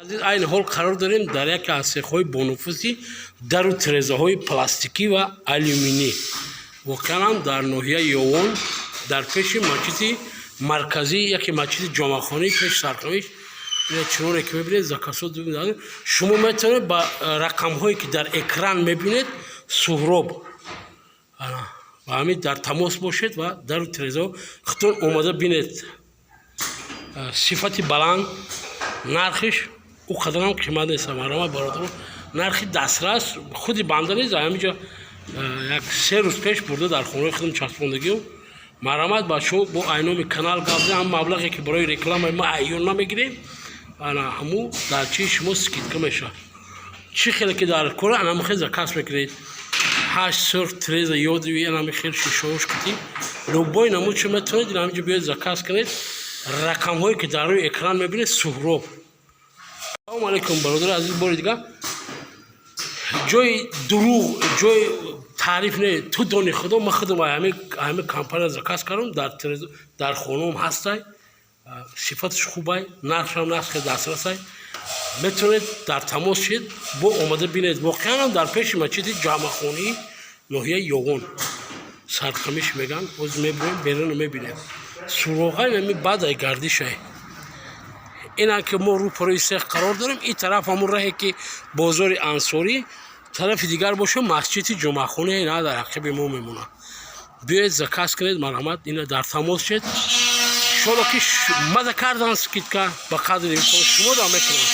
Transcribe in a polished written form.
Азиз, айни ҳол қарор дорем дар яке аз цехҳои бонуфузи дару тирезаҳои пластикӣ ва алюминӣ. Воқеан ҳам дар ноҳияи Ёвон, дар пеши масҷиди марказӣ, яке масҷиди ҷомаъхонӣ, пеши сарқамиш. Чуноне ки мебинед, заказҳо. Шумо метавонед ба рақамҳое, ки дар экран мебинед, Суҳроб, ба ҳамин дар тамос бошед ва дару тирезаҳо худтон омада бинед. Сифати баланд, нархиш ӯ қадарам қимат нест. Марҳамат, бародарон, нархи дастрас. Худи банда низ ҳаминҷо як 3 рӯз пеш бурда, дар хонаи худам часпондагиам. Марҳамат, ба шумо бо айноми канал гап зад, ҳам маблағе, ки барои рекламаи ма айён намегирем, ана ҳаму дар чии шумо скидка мешавад. Чӣ хеле ки дар кора, анами хел заказ мекунед. Ҳашт сурх тиреза ёдиви, анами хел шишаош кити, любой намуд шо метавонед ҳаминҷо биёед, заказ кунед. Рақамҳое, ки дар рӯи экран мебинед, Суҳроб. Салому алайкум, бародари азиз, бори дигар. Ҷои дурӯғ, ҷои таъриф не, ту дони худо. Ман худам ҳами компания заказ кардам, дар хонаам ҳастай, сифаташ хубай, нархшам нархи дастрасай. Метавонед дар тамос шед, бо омада бинед. Воқеанам дар пеши масҷиди ҷамъахонии ноҳияи Ёвон, Сарқамиш меган. Ҳозир мебурем беруну мебинем. Суроғай нами баъд ай гардишай. Инан ки мо рӯпарои сех қарор дорем. Ин тараф ҳамун раҳе, ки бозори Ансорӣ, тарафи дигар боша масҷиди ҷумъахона, ина дар ақиби мо мемонад. Биёед, заказ кунед, марҳамат, ина дар тамос шед. Иншолло, ки мада кардан скидка ба қадри имкон шумо да мекунам.